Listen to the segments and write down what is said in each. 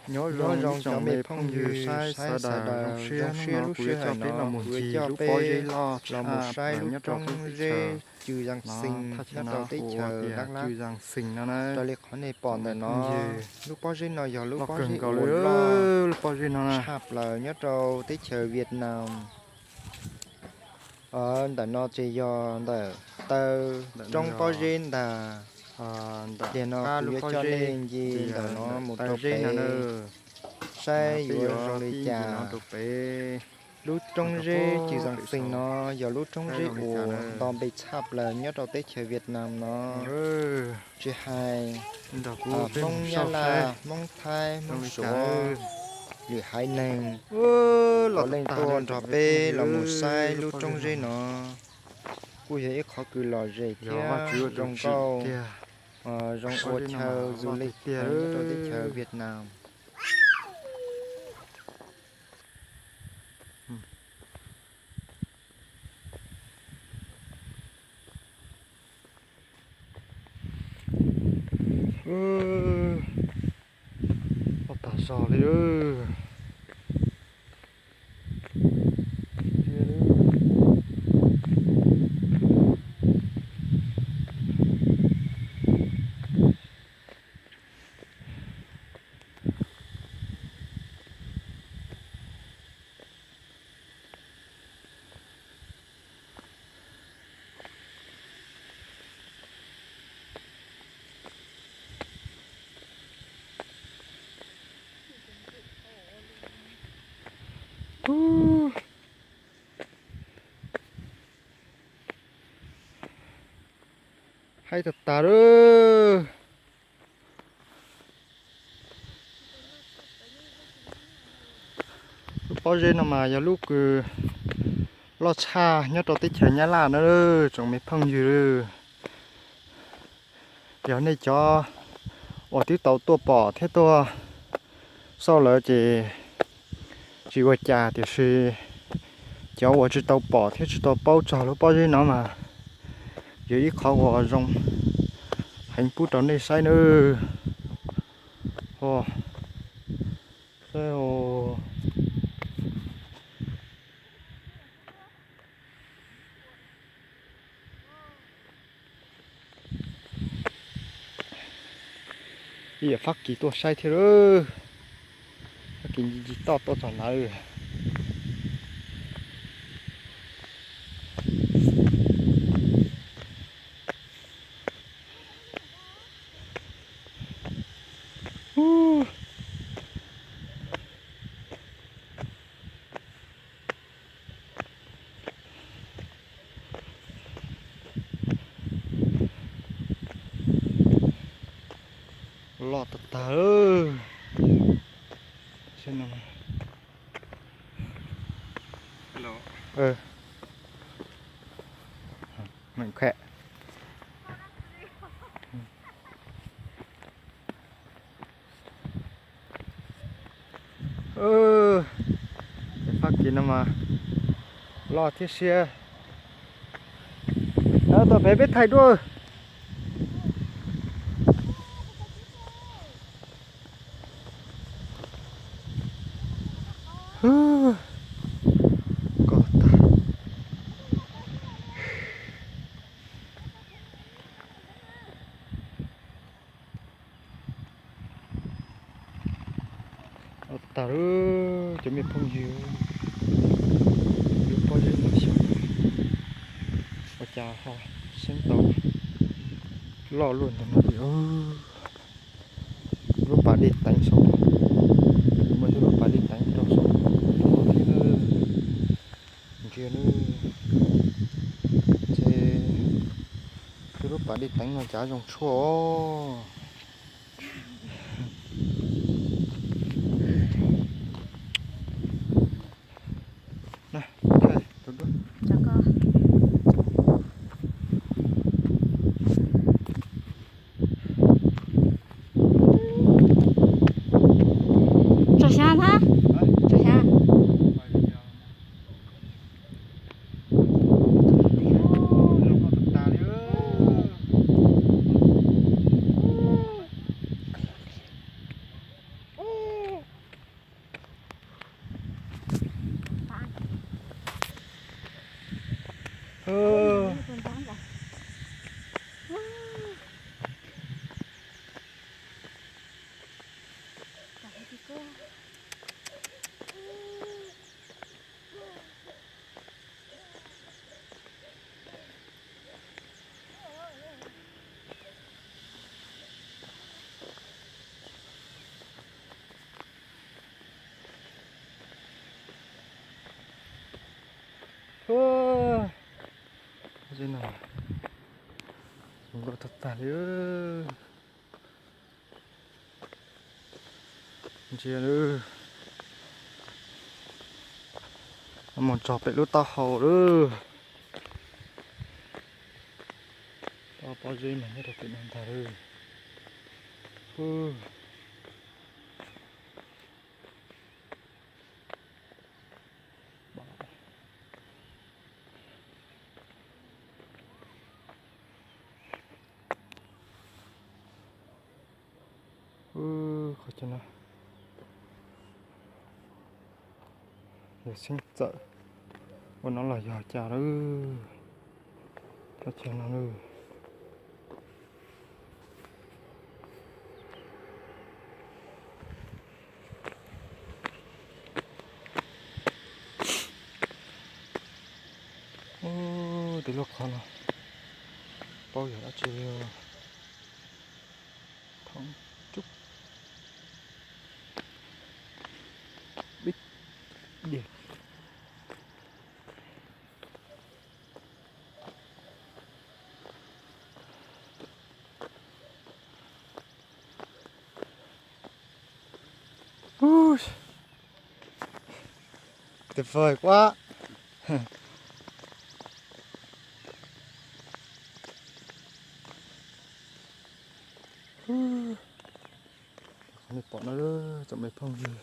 Nyob zoo cov me phooj ywg saib sawv daws, zoo siab lub sij hawm no kuv yuav coj peb los mus saib lub roob zeb Cws Zas Xees nyob rau teb chaws Dak Lab. Raws li qhov nej pom ntawm no, lub pob zeb no yog lub pob zeb uas loj tshaj plaws nyob rau teb chaws Vietnam. Ntawm no ces yog ntawm taw roob pob zeb ntag. Tiam no kuv yuav coj nej nce ntawm no mus rau pem, saib yuav zoo li cas. Lub roob zeb Cws Zas Xees no yog lub roob zeb uas nto npe tshaj plaws nyob rau teb chaws Vietnam no. Tsis hais Hmoob, Nyab Laj, Hmoob, Thaib, Hmoob Suav, lwm haiv neeg puav leej tuaj nrog peb los mus saib lub roob zeb no. Kuj yog ib qhov kws lom zem thiab zoo nkauj, zoo ua chaw du lịch nyob rau teb chaws Vietnam. Loj tas zog li. Haib tag tas lawm. Lub pob zeb no mas yog lub kws loj tshaj nyob rau teb chaws Nyab Laj na tsoom me phooj ywg. Yog nej cov uas twb tau tuaj pom thiab tuaj xauj lawm ces tsis ua cas, tiam sis cov uas tsis tau pom thiab tsis tau paub txog lub pob zeb no mas yog ib qhov uas zoo heev pub rau nej saib nawb. Ib yam Fab Kis tuaj saib thiab lawm. Fab Kis nce toj tuaj txog ntawd. Loj tag tag. Cov Fab Kis no mas loj thiab siab. Tus pem peb thaij dua. Koj tag. Tag lawm cov me phooj ywg, lub pob zeb no xyov ua cas ho seeb tau loj luaj ntawm no li. Lub pas dej teev saum, muaj ib lub pas dej teev rau saum no thiab. Ntsia nawb, ntshe twb lub pas dej teev no cav zoo tshuaj os. Tso xyab ntag, tso xyab. Zoo nkauj tag tag li. Ntsia lawm, mus txog pem lub taub hau lawm. Tau pob zeb mas nyob rau pem no ntag lawm. Qhov chaw no yog xeeb txawm ua no los yog cas lawm. Thaj chaw no lawm. Ub, tej lub qhov no paub yog dab tsi li. Thoob cub bib dig. Tuyệt vời quá. Qhov nej pom no, tsoom me phooj ywg,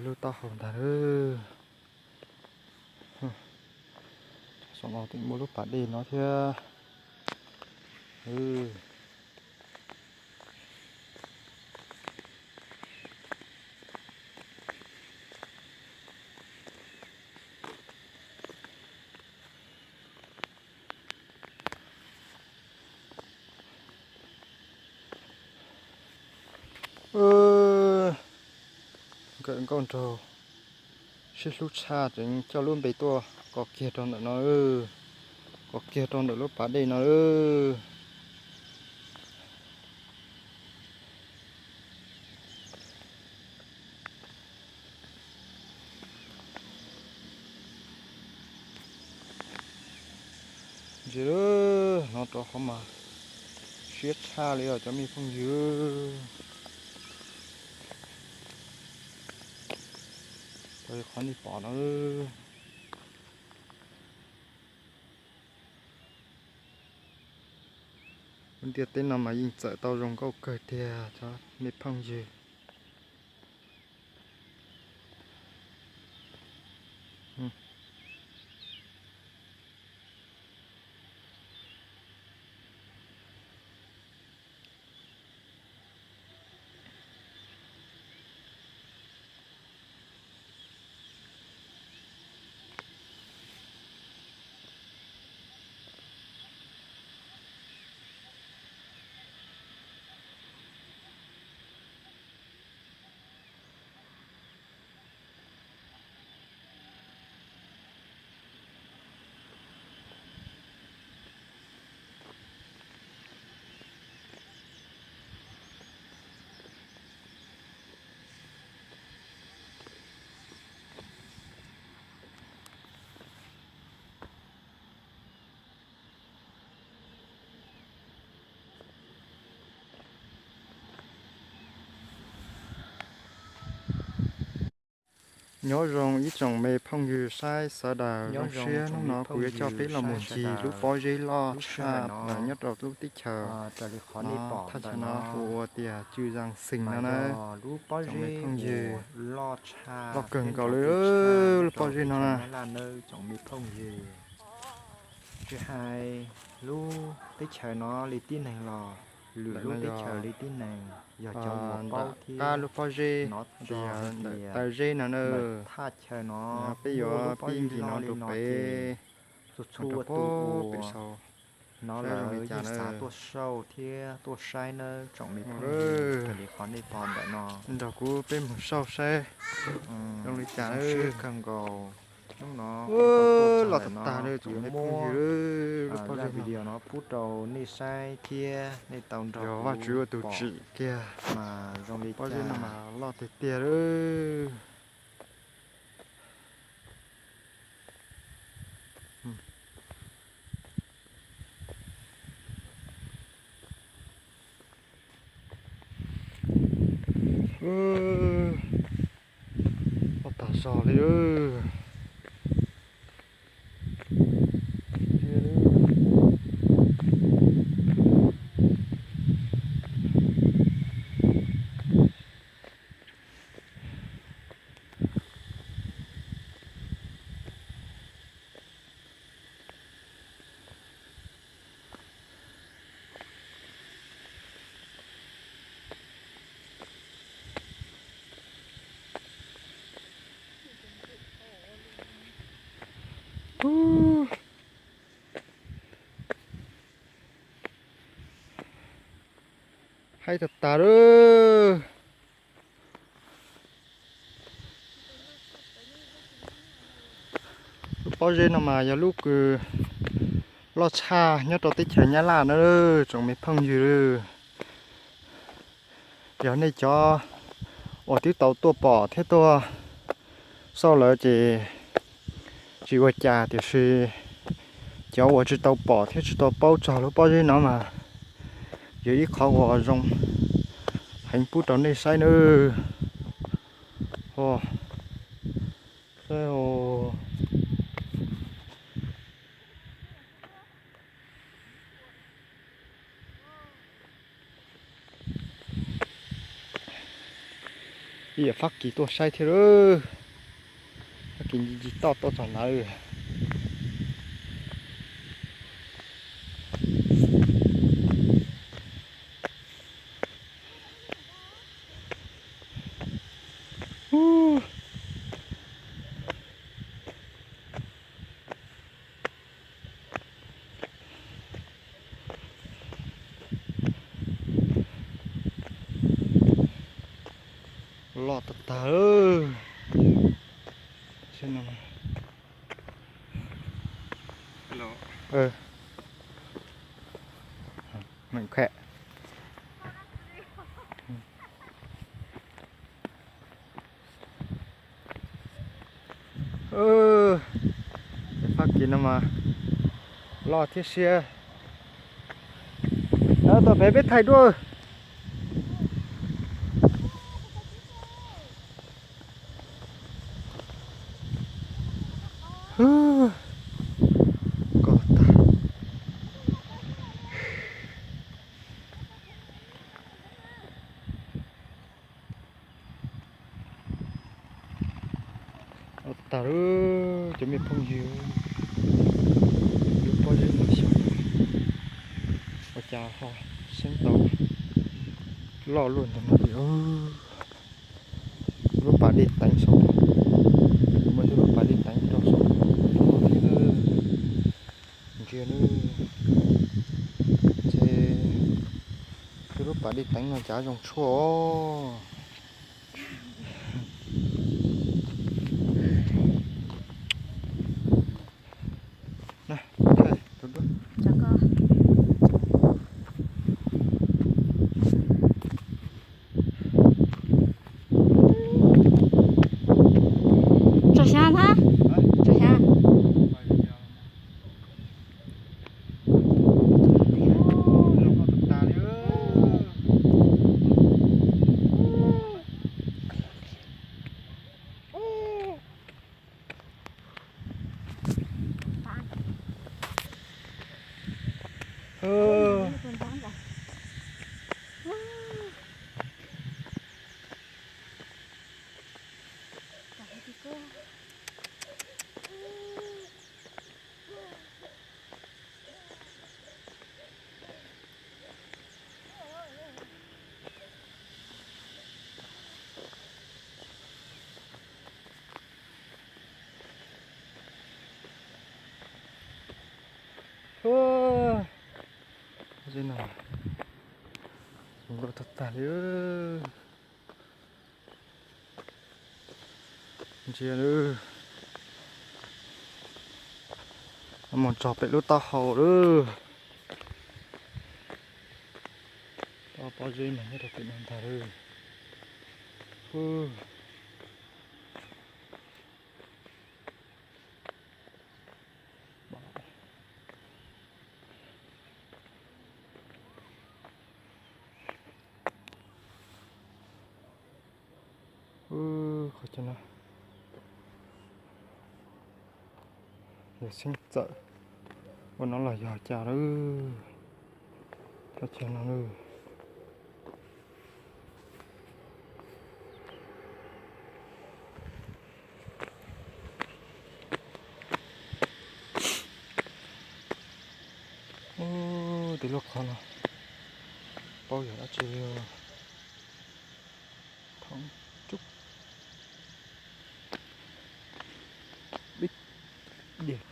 lub taub hau ntag lawm. Saum no twb muaj lub pas dej no thiab. Nkawm nkauj nraug siab hlub tshaj, tseem coj lub npe tuaj kos kiag rau ntawm no, kos kiag rau ntawm lub pas dej no. Ntsia lawm, hnov rau hauv mas siab tshaj li os cov me phooj ywg. Qhov nej pom no, lub ntiaj teb no mas yeej txawm tau zoo nkauj kawg tiag cov me phooj ywg. Nyob zoo ib tsoom me phooj ywg saib sawv daws zoo siab, hnub no kuv yuav coj peb los mus ncig lub pob zeb loj tshaj plaws nyob rau lub teb chaws no. Thaj chaw no hu ua tias Cwj Zaj Xees no na. Tsoom me phooj ywg, loj kawg nkaus li lub pob zeb no na. Tsis hais lub teb chaws no li tib neeg los lwm lub teb chaws li tib neeg, yog cov uas paub thiab qab lub pob zeb, ntawm taw zeb no na, thaj chaw no peb yuav pib ncig no rau pem, rau pem saud. No lawv yeej xav tuaj saib thiab tuaj saib nawb tsoom me phooj ywg, raws li qhov nej pom ntawm no. Nrog kuv peb mus saib saib zoo li cas nawb. Kawg nkaus, hnub no los tag tag li tsoom me phooj ywg, zaj video no pub rau nej saib thiab nej tau nrog Vajtswv ua tus tsim kiag mas zoo li cas no mas loj tiag tiag lawm. Loj tag zog li. Haib tag tas lawm. Lub pob zeb no mas yog lub kws loj tshaj nyob rau teb chaws Nyab Laj na tsoom me phooj ywg. Yog nej cov uas twb tau tuaj pom thiab tuaj xauj lawm ces tsis ua cas, tiam sis cov uas tsis tau pom thiab tsis tau paub txog lub pob zeb no mas yog ib qhov uas zoo heev pub rau nej saib nawb. Ib yam Fab Kis tuaj saib thiab lawm. Fab Kis ncig ncig toj tuaj txog ntawd. Loj tag tag. Fab Kis no mas loj thiab siab. Tau pem peb thaij dua. Koj tag. Tag lawm cov me phooj ywg, lub pob zeb no xyov ua cas ho xeeb tau loj luaj ntawm no li. Lub pas dej teev saum, muaj ib lub pas dej teev rau saum no thiab. Ntsia nawb, ntshe ib lub pas dej teev no cav zoo tshuaj os. Tso xyab ntag, tso xyab. Zeb no, zoo nkauj tag tag li. Ntsia, mus txog pem lub taub hau lawm. Tau pob zeb mas nyob rau pem no ntag lawm. Qhov chaw no yog xeeb txawm ua no los yog cas lawm. Thaj chaw no lawm. Ub, tej lub qhov no paub yog dab tsi li. Thoob cub, bib dig.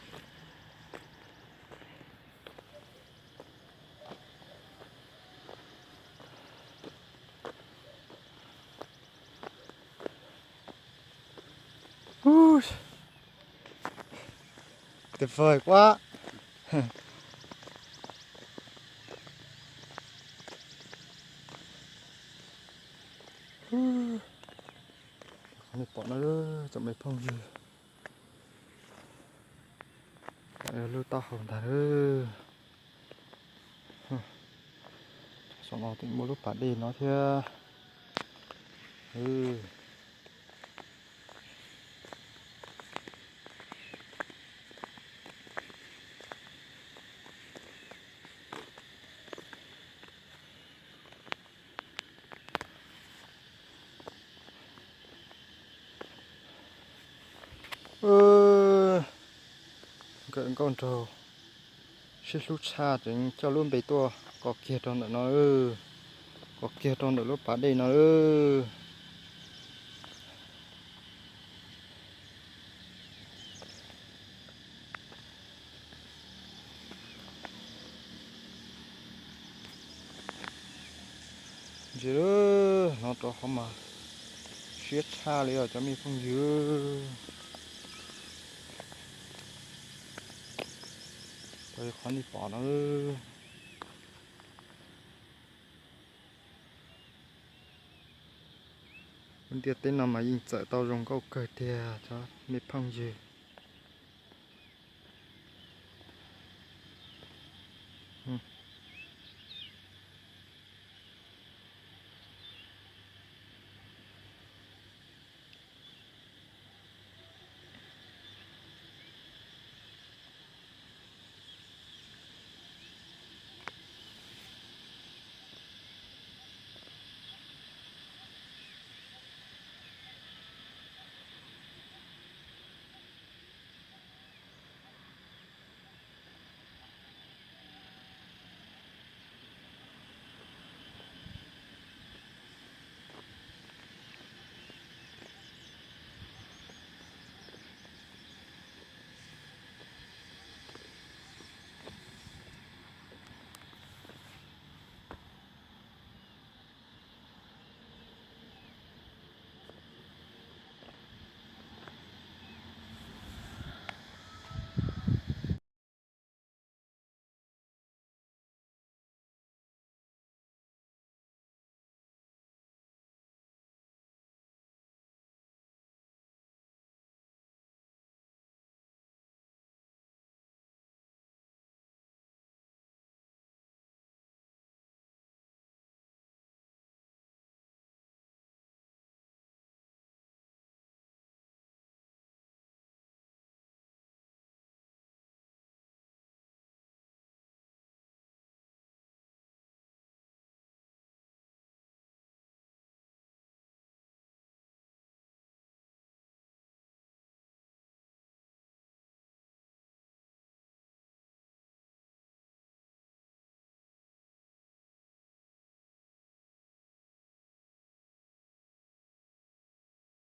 Tuyệt vời quá. Qhov nej pom no, tsoom me phooj ywg, lub taub hau ntag lawm. Saum no twb muaj lub pas dej no thiab. Nkawm nkauj nraug siab hlub tshaj, tseem coj lub npe tuaj kos kiag rau ntawm no, kos kiag rau ntawm lub pas dej no lawm. Ntsia, hnov rau hauv mas siab tshaj li os cov me phooj ywg. Qhov nej pom no, lub ntiaj teb no mas yeej txawm tau zoo nkauj kawg tiag cov me phooj ywg.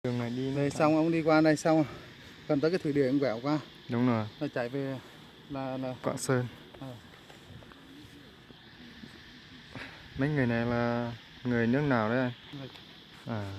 Đường này đi Này, xong ông đi qua này, xong, gần tới cái thủy điện Quẹo qua. Đúng rồi. Nó chạy về là, là Quảng Sơn. Ờ. Mấy người này là người nước nào đấy anh? À.